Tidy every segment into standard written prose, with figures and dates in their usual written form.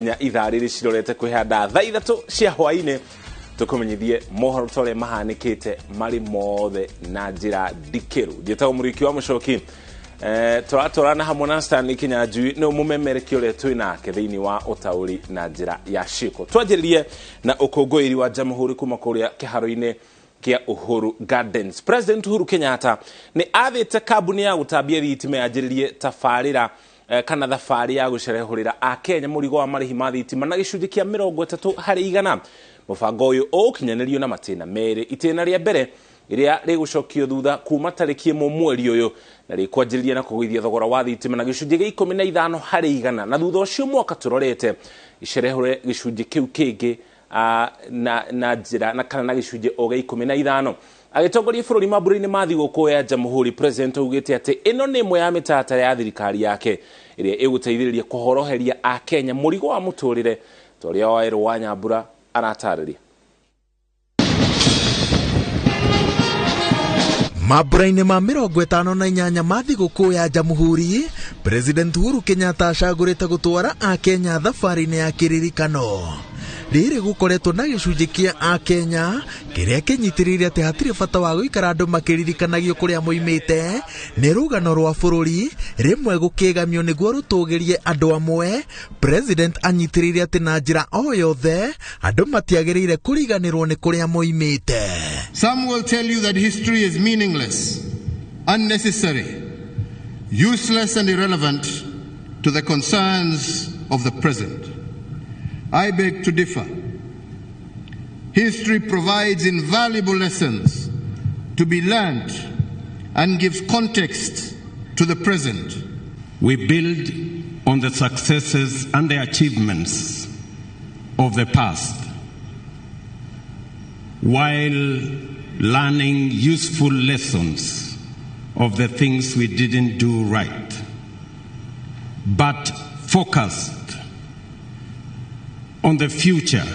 Ithaa rĩrĩ cirorete kwĩhanda thaa 3 cia hwaĩ-inĩ, tũkũmenyithie mohoro ta ũrĩa mahanĩkĩte marĩ mothe na njĩra ndikĩru. Njĩtagwo Mũriki wa Mũcoki, tũratwarana hamwe na Stanley Kinyanjui, nĩ mũmemereki ũrĩa twĩ nake thĩinĩ wa ũtaũri na njĩra ya ciĩko. Twanjĩrĩrie na ũkũngũĩri wa Jamhuri kuma kũrĩa kĩharo-inĩ kĩa Uhuru Gardens. President Uhuru Kenyatta nĩ athĩte kambuni ya gũtambia thitima yanjĩrĩrie tabarĩra kana thabarĩ ya gũcerehũrĩra Akenya mũrigo wa marĩhi ma thitima na gĩcunjĩ kĩa 30%. Mũbango ũyũ ũgũkinyanĩrio na matĩna merĩ. Itĩna rĩa mbere rĩrĩa rĩgũcokio thutha kuma tarĩki 1 mweri ũyũ na rĩkwanjĩrĩria na kũgũithia thogora wa thitima na gĩcunjĩ gĩa 15%, na thutha ũcio mwaka tũrorete icerehũre gĩcunjĩ kĩu kĩngĩ na njĩra na kana na gĩcunjĩ o gĩa 15. Agĩtongoria bũrũri mambũra-inĩ ma thigũkũ ya Jamhuri, President augĩte atĩ ĩno nĩ ĩmwe ya mĩtaratara ya thirikari yake ĩrĩa ĩgũteithĩrĩria kũhoroheria Akenya mũrigo wa mũtũrĩre, ta ũrĩa Wawerũ wa Nyambura aratarĩria. Mambũra-inĩ ma 58 ma thigũkũ ya Jamhuri, President Uhuru Kenyatta acagũrĩte gũtwara Akenya thabarĩ-inĩ ya kĩririkano. Rĩrĩ gũkoretwo na gĩcunjĩ kĩa Akenya kĩrĩa kĩnyitĩrĩire atĩ hatirĩ bata wa gũikara andũ makĩririkanagio kũrĩa moimĩte nĩ rũgano rwa bũrũri, rĩmwe gũkĩgamio nĩguo rũtũgĩrie andũ amwe. President anyitĩrĩire atĩ na njĩra o yothe andũ matiagĩrĩire kũriganĩrwo nĩ kũrĩa moimĩte. Some will tell you that history is meaningless, unnecessary, useless and irrelevant to the concerns of the present. I beg to differ. History provides invaluable lessons to be learned and gives context to the present. We build on the successes and the achievements of the past while learning useful lessons of the things we didn't do right, but focused on the future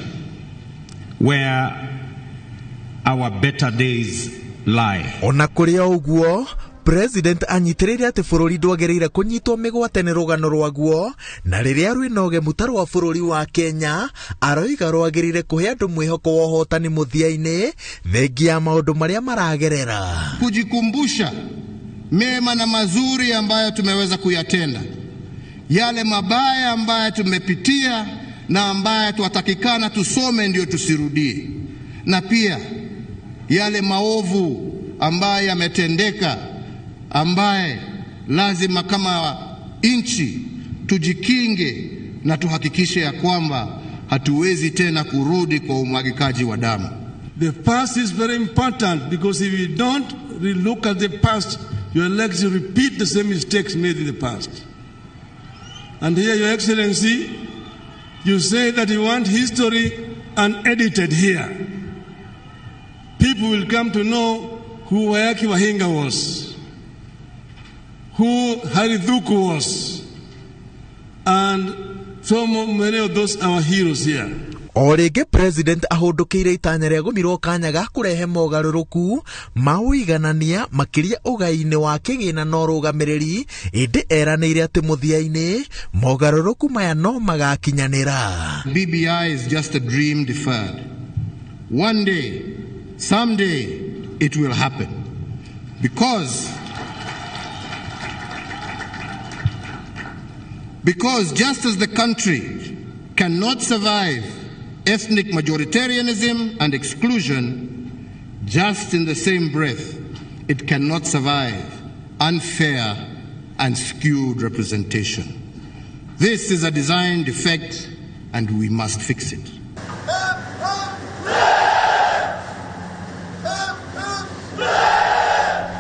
where our better days lie. Ona kũrĩ o ũguo, President anyitĩrĩire atĩ bũrũri ndwagĩrĩire kũnyitwo mĩgwate nĩ rũgano rwaguo, na rĩrĩa rwĩna ũgemu ta rwa bũrũri wa Kenya, aroiga rwagĩrĩire kũhe andũ mwĩhoko wa ũhotani mũthia-inĩ thengia ya maũndũ marĩa maragerera. Kujikumbusha mema na mazuri ambayo tumeweza kuyatenda, yale mabaya ambayo tumepitia na ambayo twatakikana tusome ndio tusirudie, na pia yale maovu ambayo yametendeka ambaye lazima kama nchi tujikinge na tuhakikishe ya kwamba hatuwezi tena kurudi kwa umwagikaji wa damu. The past is very important because if you don't relook at the past, you are likely to repeat the same mistakes made in the past. And here, Your Excellency, you say that you want history unedited here. People will come to know who Waiyaki Wahinga was, who Harry Thuku was, and so many of those our heroes here. O rĩngĩ President ahũndũkĩire itanya rĩa gũmirwo kanya ga kũrehe mogarũrũku ma ũiganania makĩria ũgai-inĩ wa kĩgĩna na ũrũgamĩrĩri, ĩndĩ eranĩire atĩ mũthia-inĩ mogarũrũku maya no magakinyanĩra. BBI is just a dream deferred. One day, someday, it will happen. Because just as the country cannot survive ethnic majoritarianism and exclusion, just in the same breath, it cannot survive unfair and skewed representation. This is a design defect and we must fix it.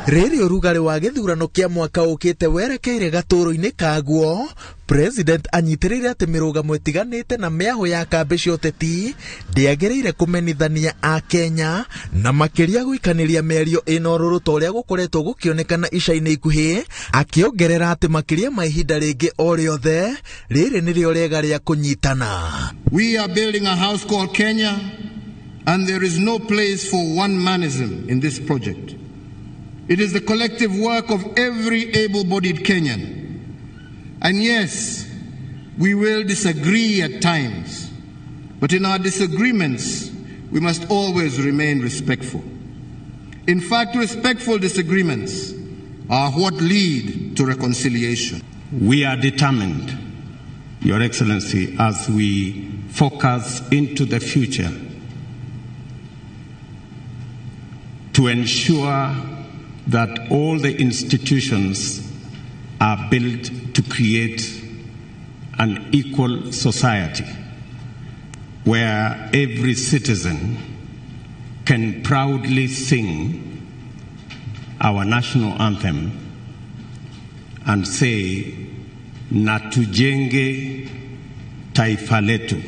Rĩrĩ ũrugarĩ wa gĩthurano kĩa mwaka ũkĩte werekeire gatũrũ-inĩ kaguo, President anyitĩrĩire atĩ mĩrũgamo ĩtiganĩte na mĩahũ ya kambĩ cia ũteti ndĩagĩrĩire kũmenithania Akenya na makĩria gũikanĩria mĩario ĩna ũrũrũ ta ũrĩa gũkoretwo gũkĩonekana ica-inĩ ikuhĩ, akĩongerera atĩ makĩria ma ihinda rĩngĩ o rĩothe rĩrĩ nĩrĩo rĩega rĩa kũnyitana. We are building a house called Kenya, and there is no place for one-manism in this project. It is the collective work of every able-bodied Kenyan. And yes, We will disagree at times, but in our disagreements, we must always remain respectful. In fact, respectful disagreements are what lead to reconciliation. We are determined, Your Excellency, as we focus into the future to ensure that all the institutions are built to create an equal society where every citizen can proudly sing our national anthem and say, na tujenge taifa letu,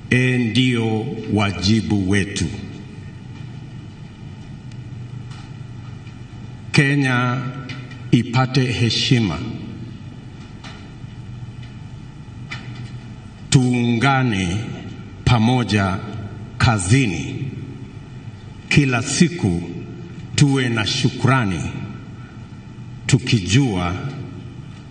e ndio wajibu wetu. Kenya ipate heshima, tuungane pamoja kazini, kila siku tuwe na shukrani, tukijua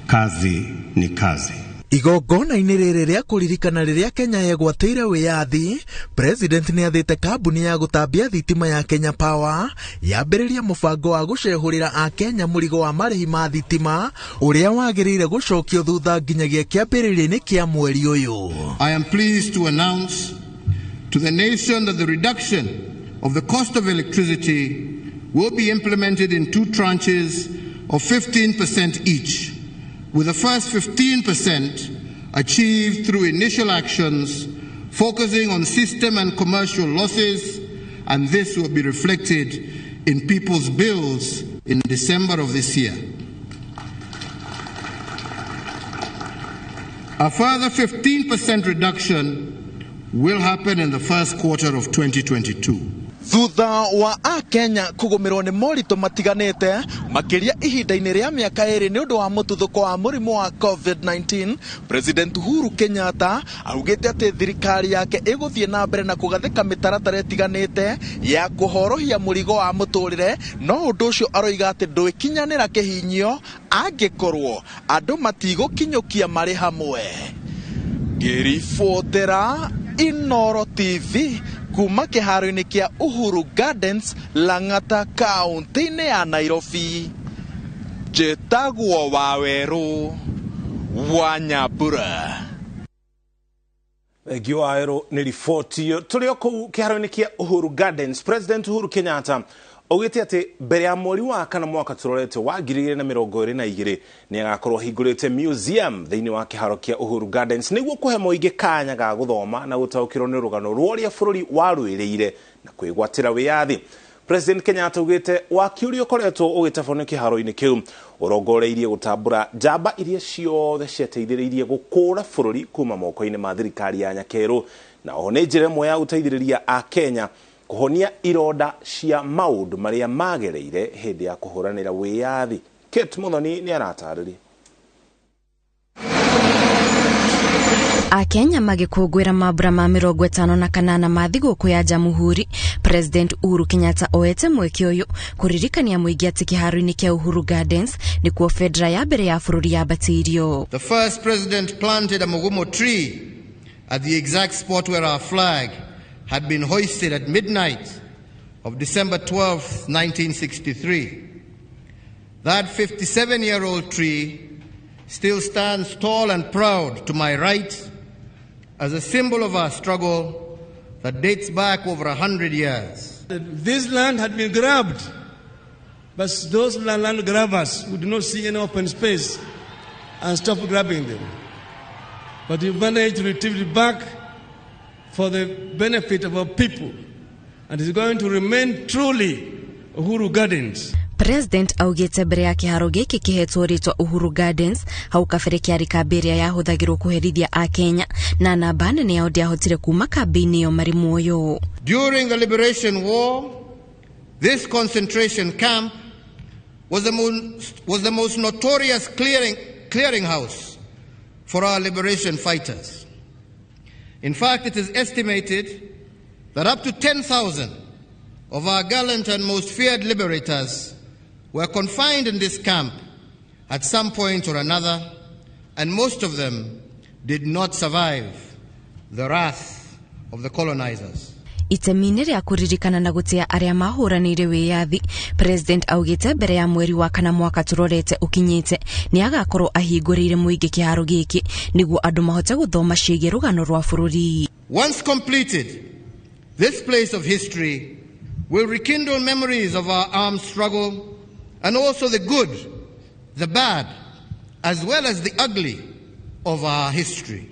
kazi ni kazi. Igongona-inĩ rĩrĩ rĩa kũririkana rĩrĩa Kenya yegwatĩire wĩyathi, President nĩ athĩte kambuni ya gũtambia thitima ya Kenya Power yambĩrĩrie mũbango wa gũcehũrĩra Akenya mũrigo wa marĩhi ma thitima ũrĩa wagĩrĩire gũcokio thutha nginyagia kĩambĩrĩria-inĩ kĩa mweri ũyũ. I am pleased to announce to the nation that the reduction of the cost of electricity will be implemented in two tranches of 15% each, with the first 15% achieved through initial actions focusing on system and commercial losses, and this will be reflected in people's bills in December of this year. A further 15% reduction will happen in the first quarter of 2022. Thutha wa Akenya kũgũmĩrwo nĩ moritũ matiganĩte makĩria ihinda-inĩ rĩa mĩaka ĩrĩ nĩ ũndũ wa mũtuthũko wa mũrimũ wa COVID-19, President Uhuru Kenyatta augĩte atĩ thirikari yake ĩgũthiĩ na mbere na kũgathĩka mĩtaratara ĩtiganĩte ya kũhorohia mũrigo wa mũtũrĩre, no ũndũ ũcio aroiga atĩ ndũĩkinyanĩra kĩhinyio angĩkorwo andũ matigũkinyũkia marĩ hamwe. Ngĩribotera Inooro TV kuma kĩharo-inĩ kĩa Uhuru Gardens, Lang'ata, kaunti-inĩ ya Nairobi, njĩtagwo Wawerũ wa Nyambura. Thengio Wawerũ nĩ riboti ĩyo. Tũrĩ o kũu kĩharo-inĩ kĩa Uhuru Gardens, President Uhuru Kenyatta augĩte atĩ mbere ya mweri wa kana mwaka tũrorete wa 2022 nĩ agakorwo ahingũrĩte museum thĩinĩ wa kĩharo kĩa Uhuru Gardens nĩguo kũhe mũingĩ kanya ga gũthoma na gũtaũkĩrwo nĩ rũgano rwa ũrĩa bũrũri warũĩrĩire na kwĩgwatĩra wĩyathi. President Kenyatta augĩte waki ũrĩa ũkoretwo ũgĩtabanio kĩharo-inĩ kĩu ũrongoreirie gũtambũra njamba iria ciothe ciateithĩrĩirie gũkũra bũrũri kuma moko-inĩ ma thirikari ya Nyakerũ, na oho nĩ njĩra ĩmwe ya gũteithĩrĩria Akenya kũhonia ironda cia maũndũ marĩa magereire hĩndĩ ya kũhũranĩra wĩyathi. Kate Muthoni nĩ aratarĩria. Akenya magĩkũngũĩra mambura ma 58 ma thigũkũ ya Jamhuri, President Uhuru Kenyatta oete mweke ũyũ kũririkania mũingĩ atĩ kĩharo-inĩ kĩa Uhuru Gardens nĩkuo bendera ya mbere ya bũrũri yambatĩirio. The first president planted a Mugumo tree at the exact spot where our flag had been hoisted at midnight of December 12, 1963. That 57-year-old tree still stands tall and proud to my right as a symbol of our struggle that dates back over 100 years. This land had been grabbed, but those land grabbers would not see any open space and stop grabbing them. But we managed to retrieve it back for the benefit of our people, and it's going to remain truly Uhuru Gardens. President augĩte mbere ya kĩharo gĩkĩ kĩhetwo rĩtwa Uhuru Gardens hau kabere kĩarĩ kambĩ ĩrĩa yahũthagĩrwo kũherithia Akenya na namba nene yao ndĩahotire kuma kambĩ-inĩ ĩyo marĩ muoyo. During the Liberation War, this concentration camp was the most notorious clearinghouse for our liberation fighters. In fact, it is estimated that up to 10,000 of our gallant and most feared liberators were confined in this camp at some point or another And most of them did not survive the wrath of the colonizers. Itemi-inĩ rĩa kũririkana na gũtĩa arĩa mahũranĩire wĩyathi, President augĩte mbere ya mweri wa kana mwaka tũrorete ũkinyĩte nĩ agakorwo ahingũrĩire mũingĩ kĩharo gĩkĩ nĩguo andũ mahote gũthoma ciĩgiĩ rũgano rwa bũrũri. Once completed, this place of history will rekindle memories of our armed struggle and also the good, the bad, as well as the ugly of our history.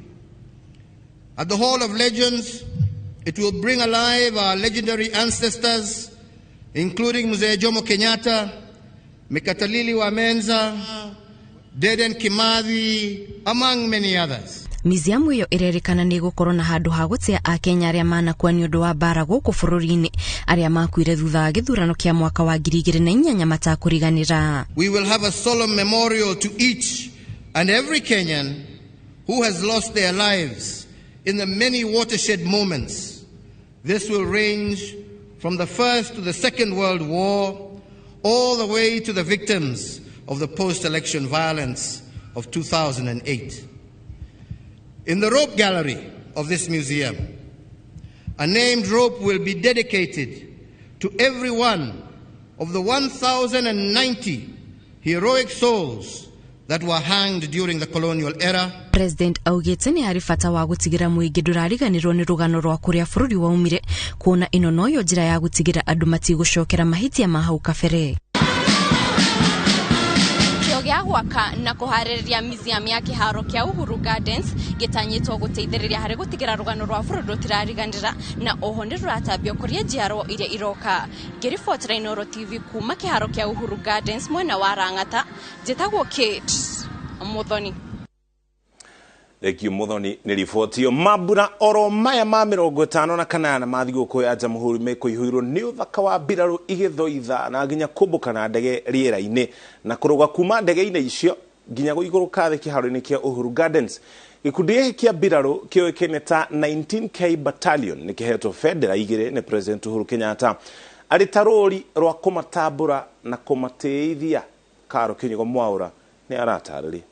At the Hall of Legends, it will bring alive our legendary ancestors, including Mzee Jomo Kenyatta, Mekatilili wa Menza, Dedan Kimathi, among many others. Miziamu ĩyo ĩrerĩkana nĩ ĩgũkorwo na handũ ha gũtĩa Akenya arĩa manakua nĩ ũndũ wa mbara gũkũ bũrũri-inĩ, arĩa makuire thutha wa gĩthurano kĩa mwaka wa 2008 matakũriganĩra. We will have a solemn memorial to each and every Kenyan who has lost their lives in the many watershed moments. This will range from the First to the Second World War, all the way to the victims of the post-election violence of 2008. In the rope gallery of this museum, a named rope will be dedicated to every one of the 1,090 heroic souls that were hanged during the colonial era. President augĩte nĩ harĩ bata wa gũtigĩra mũingĩ ndũrariganĩrwo nĩ rũgano rwa kũrĩa bũrũri waumire, kuona ĩno noyo njĩra ya gũtigĩra andũ matigũcokera mahĩtia ma hau kabere. Kĩo gĩa gwaka na kũharĩrĩria museum ya kĩharo kĩa Uhuru Gardens gĩtanyĩtwo gũteithĩrĩria harĩ gũtigĩra rũgano rwa bũrũri rũtirariganĩra na oho nĩ rũratambio kũrĩ njiarwa iria iroka. Ngĩribotera Inooro TV kuma kĩharo kĩa Uhuru Gardens mwena wa Lang'ata, njĩtagwo Kate Muthoni. Thengio Muthoni nĩ riboti ĩyo. Mambura oro maya ma 58 ma thigũkũ ya Jamhuri mekũihũirwo nĩ ũthaka wa mbirarũ igĩthoitha na nginya kũmbũka na ndege rĩera-inĩ na kũrũga kuma ndege-inĩ icio nginya gũikũrũka thĩ kĩharo-inĩ kĩa Uhuru Gardens. Gĩkundi gĩkĩ kĩa mbirarũ kĩũĩkaine ta 19K Battalion nĩ kĩhetwo bendera igĩrĩ nĩ President Uhuru Kenyatta arĩ ta rũri rwa kũmatambũra na kũmatĩithia. Karo Kĩnyugo Mwaũra nĩ aratarĩria.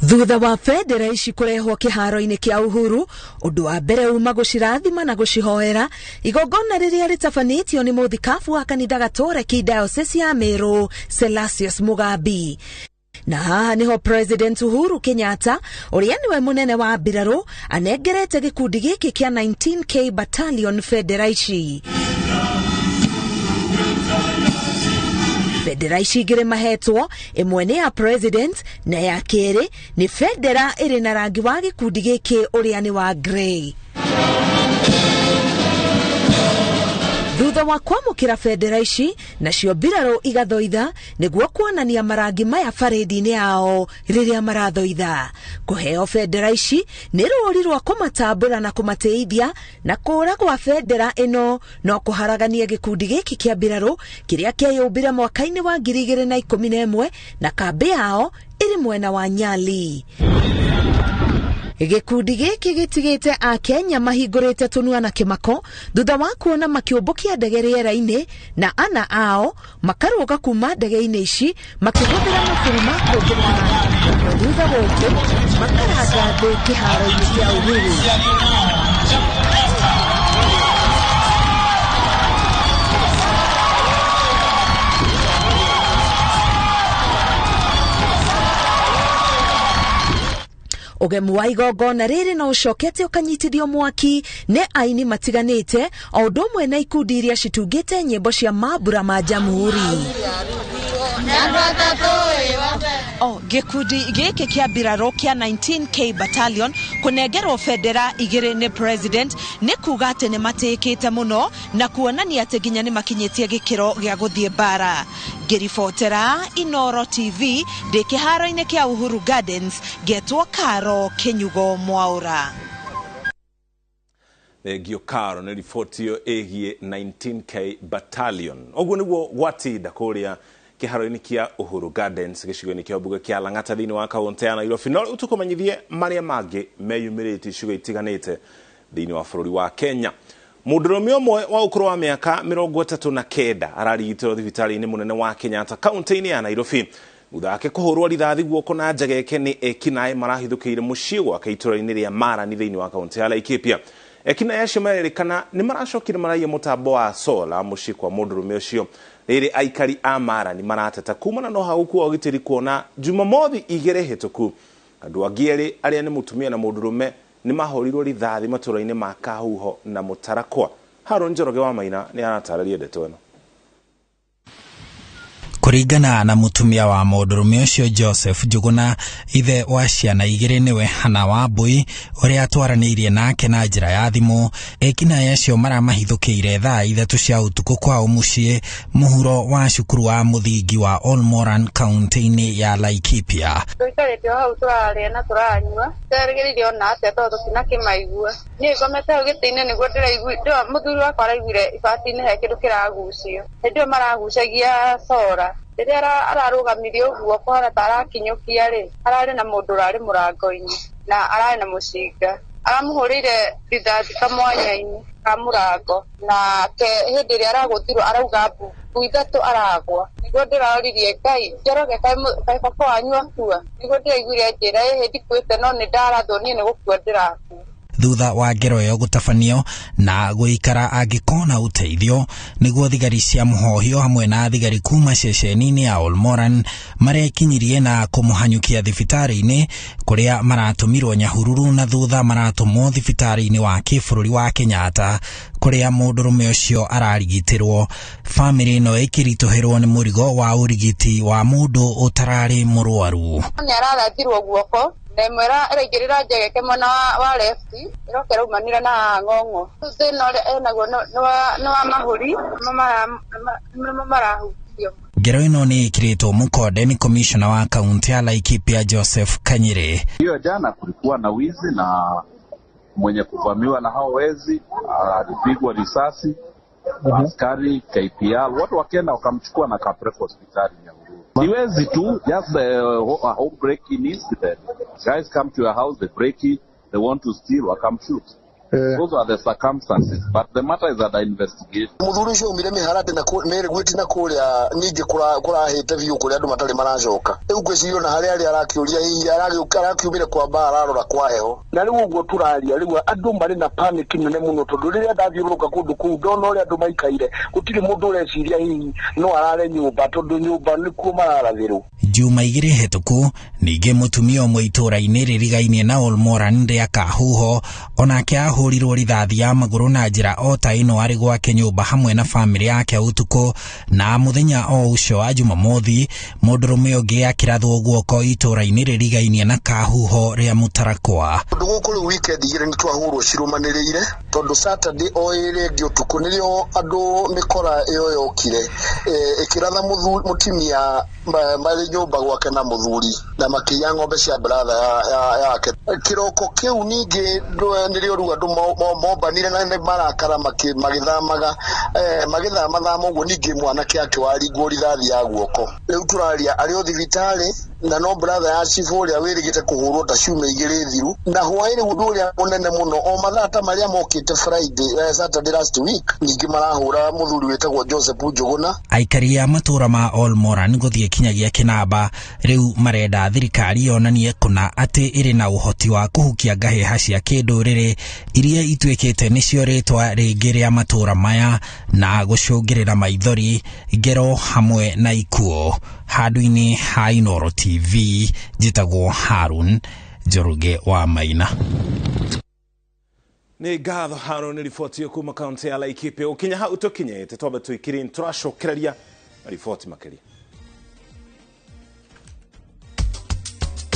Thutha wa bendera ici kũrehwo kĩharo-inĩ kĩa Uhuru, ũndũ wa mbere uma gũcirathima na gũcihoera, igongona rĩrĩa rĩtabanĩtio nĩ mũthikabu wa kanitha Gatoreki Diocese ya Meru, Selasius Mugambi. Na haha niho President Uhuru Kenyatta ũrĩa nĩwe mũnene wa mbirarũ anengerete gĩkundi gĩkĩ kĩa 19K Battalion bendera ici. Bendera ici igĩrĩ mahetwo, ĩmwe nĩ ya President na ya kerĩ nĩ bendera ĩrĩ na rangi wa gĩkundi gĩkĩ ũrĩa nĩ wa grey. Thutha wa kwamũkĩra bendera ici, nacio mbirarũ igathoitha nĩguo kuonania marangi maya barĩndi-inĩ yao rĩrĩa marathoitha. Kũheo bendera ici nĩ rũri rwa kũmatambũra na kũmatĩithia, na kũra gwa bendera ĩno no kũharaganie gĩkundi gĩkĩ kĩa mbirarũ kĩrĩa kĩeyũmbire mwaka-inĩ wa 2011 na kambĩ yao ĩrĩ mwena wa Nyali. Gĩkundi gĩkĩ gĩtigĩte Akenya mahingũrĩte tũnua na kĩmako thutha wa kuona makĩũmbũkia ndege rĩera-inĩ na ana ao makarũga kuma ndege-inĩ ici makĩhũthĩra mabũrũ ma kũmbũka, thutha wa ũguo makaranga thĩ kĩharo-inĩ kĩa Uhuru. Ũgemu wa igongona rĩrĩ no ũcokete ũkanyitithio mwaki nĩ aini matiganĩte o ũndũ ũmwe na ikundi iria citungĩte nyĩmbo cia mambura ma Jamhuri. Gĩkundi gĩkĩ kĩa mbirarũ kĩa 19K Battalion kũnengerwo bendera igĩrĩ nĩ President nĩ kuga atĩ nĩ matĩĩkĩte mũno na kuonania atĩ nginya nĩ makinyĩtie gĩkĩro gĩa gũthiĩ mbara. Ngĩribotera Inooro TV ndĩ kĩharo-inĩ kĩa Uhuru Gardens, ngetwo Karo Kĩnyugo Mwaũra. Thengio Karo nĩ riboti ĩyo ĩgiĩ 19K Battalion. Ũguo nĩguo gwatinda kũrĩa kĩharo-inĩ kĩa Uhuru Gardens gĩcigo-inĩ kĩa mbunge kĩa Lang'ata thĩinĩ wa kaũntĩ ya Nairobi. No rĩu tũkũmenyithie marĩa mangĩ meyumĩrĩtie icigo itiganĩte thĩinĩ wa bũrũri wa Kenya. Mũndũrũme ũmwe wa ũkũrũ wa mĩaka 39 ararigitĩrwo thibitarĩ-inĩ mũnene wa Kenyatta kaũntĩ-inĩ ya Nairobi Thutha wake kũhũrwo rithathi guoko na njageke nĩ ekinaĩ marahithũkĩire mũciĩ gwake itũra-inĩ rĩa Marani thĩinĩ wa kaunti ya Laikipia. Ekinaĩ acio marerĩkana nĩ maracokire maraiya mũtambo wa sola mũciĩ kwa mũndũrũme ũcio. Rĩrĩ aikari a Marani marateta kumana na ũhagũku wa ũgitĩri kuona Jumamothi 2 hĩtũku andũ angĩ erĩ arĩa nĩ mũtumia na mũndũrũme nĩ mahũrirwo rithathi matũra-inĩ ma Kahuho na Mũtarakwa. Haron Njoroge wa Maina nĩ aratarĩria ndeto ĩno. Kũringana na mũtumia wa mũndũrũme ũcio Joseph Njuguna, ithe wa ciana 2 nĩwe Hana Wambui ũrĩa atwaranĩirie nake na njĩra ya thimũ, ekinaĩ acio maramahithũkĩire thaa 3 cia ũtukũ kwao mũciĩ mũhuro wa cukuru wa mũthingi wa Olmoran kaunti-inĩ ya Laikipia. Tũikarĩte o hau tũrarĩa na tũranyua, tũterĩgĩrĩire ona atĩa tondũ tũtinakĩmaigua. Niĩ ngomete hau gĩtĩ-inĩ nĩguo ndĩraigua, mũthuri wakwa araiguire ibati-inĩ he kĩndũ kĩragucio. Hĩndĩ ĩyo maragucagia cora. Rĩrĩa ararũgamirie ũguo kũhana ta arakinyũkia rĩ, ararĩ na mũndũ ũrarĩ mũrango-inĩ na ararĩ na mũcinga. Aramũhũrĩire rithathi kamwanya-inĩ ka mũrango nake hĩndĩ ĩrĩa aragũthirwo arauga mbu 3 aragwa. Nĩguo ndĩroririe Ngai Njoroge kaĩ baba wanyu akua. Nĩguo ndĩraiguire njĩra ĩhĩ ndikuĩte no nĩ ndarathwo niĩ nĩ gũkua ndĩrakua. Thutha wa ngero ĩyo gũtabanio na gũikara angĩkona ũteithio nĩguo thigari cia mũhohio hamwe na thigari kuma ceceni-inĩ ya Olmoran marekinyirie na kũmũhanyũkia thibitarĩ-inĩ kũrĩa maratũmirwo Nyahururu na thutha maratũmwo thibitarĩ-inĩ wa kĩbũrũri wa Kenyatta kũrĩa mũndũrũme ũcio ararigitĩrwo. Bamĩrĩ ĩno ĩkĩritũhĩrwo nĩ mũrigo wa ũrigiti wa mũndũ ũtararĩ mũrwaru. Nĩ ararathirwo guoko na ĩmwe ĩraingĩrĩra njegeke mwena wa left ĩroka ĩraumanĩra na ng'ong'o. Thĩna ũrĩa enaguo nĩ wa mahũri nĩmo marahutio. Ngero ĩno nĩ ĩkĩrĩtwo mũkonde nĩ komishona wa kaunti ya Laikipia Joseph Kanyire. Hiyo jana kulikuwa na wizi na mwenye kuvamiwa na hao wezi alipigwa risasi. Askari KPR watu wakaenda wakamchukua na kapelekwa hospitali Nyahururu. Ni wezi tu, just a home breaking incident. Guys come to your house, they break it, they want to steal or come shoot. Those are the circumstances, but the matter is under investigation. Muthuri ucio umire miharati na gwiti na kuria ningi kurahite biũ kuria andu matari maracoka. Riu ngwiciria ona haria aria arakiuria hihi arakiumire kwa mbara ararora kwa heho. Na riu uguo turaria riu andu mari na panic nene muno tondu riria ndathiũrũrũka kundu kuu ndona uria andu maikaire gutiri mundu ureciria hihi no arare nyumba tondu nyumba nikuo mararathirwo. Juma 2 hĩtũku ningĩ mũtumia ũmwe itũra-inĩ rĩrigainie na Olmoran rĩa Kahuho onake ahũrirwo rithathi ya magũrũ na njĩra o ta ĩno arĩ gwake nyũmba hamwe na bamĩrĩ yake ũtukũ. Na mũthenya o ũcio wa Jumamothi mũndũrũme ũngĩ akĩrathwo guoko itũra-inĩ rĩrigainie na Kahuho rĩa Mũtarakwa. Ũndũ gũkũ rĩu weekend 2 nĩ twahũrwo cirũmanĩrĩire tondũ Saturday o ĩrĩ ĩngĩ ũtukũ nĩrĩo andũ mĩkora ĩyo yokire ĩkĩratha mũtumia marĩ nyũmba gwake na mũthuri na makĩiya ng'ombe cia brother yake. Kĩroko kĩu ningĩ nĩrĩo rĩu andũ mombanire na marakara magĩthamaga magĩthamathama ũguo ningĩ mwanake akĩwaringwo rithathi ya guoko. Rĩu tũraria arĩ o thibitarĩ na no brother ya cibũ ũrĩa wĩrĩgĩte kũhũrwo ta ciumia 2 thiru. Na hwaĩ rĩu ũndũ ũrĩa mũnene mũno o mathaa ta marĩa mokĩte Friday Saturday last week ningĩ marahũra mũthuri wĩtagwo Joseph Njuguna. Aikari a matũra ma Olmoran gũthiĩ kinyagia kĩnamba rĩu marenda thirikari yonanie kũna atĩ ĩrĩ na ũhoti wa kũhukia ngahĩha cia kĩndũrĩrĩ iria ituĩkĩte nĩcio rĩtwa rĩngĩ rĩa matũra maya na gũcũngĩrĩra maithori, ngero hamwe na ikuũ. Handũ-inĩ ha Inooro TV njĩtagwo Harun Njoroge wa Maina. Nĩ ngatho Harun nĩ riboti kuma kaunti ya Laikipia. Ũkinya hau tũkinyĩte twambe tũikĩrie tũracokereria riboti makĩria.